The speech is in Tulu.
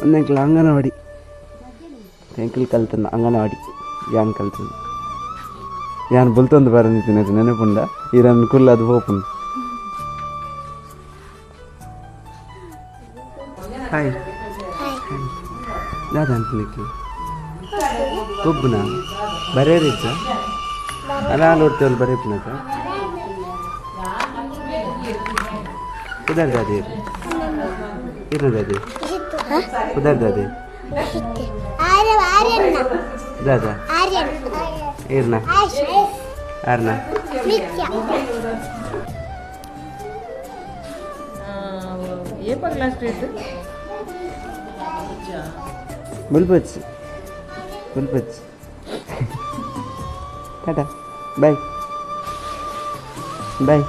ಒಂದೆಂಕ್ಲ ಅಂಗನವಾಡಿ ಎಂಕಲ್ ಕಲ್ತನ ಅಂಗನವಾಡಿ ಯಾನ್ ಕಲ್ತನ ಯಾನ್ ಬುಲ್ತೊಂದು ಬರಂದಿತ್ತಿನ ನೆನಪುಂಡ ಇರನ್ ಕುಲ್ಲದು ಪೋಪುಂಡು. ಹಾಯ್ ದಾದ ಅನ್ಪುನಿಕ್ಕೆ ಕೊಬ್ಬುನ ಬರೇರಿಜ್ಜ ಅಲ್ಲ ನೋಡ್ತೇವಲ್ಲ ಬರೇಪುನಕ ಉದಾರ್ ದಾದಿ ಇರ್ನ ದಾದಿ ಉದಾರ್ ದಾದಿ ದಾದಾ ಇರ್ನ ಆರ್ನ ಏಪಗ್ಲಾ ಸ್ಟ್ರೀಟ್ ಬುಲ್ಪಚ್ ಬುಲ್ಪಚ್ ಟಾಟಾ ಬಾಯ್ ಬಾಯ್.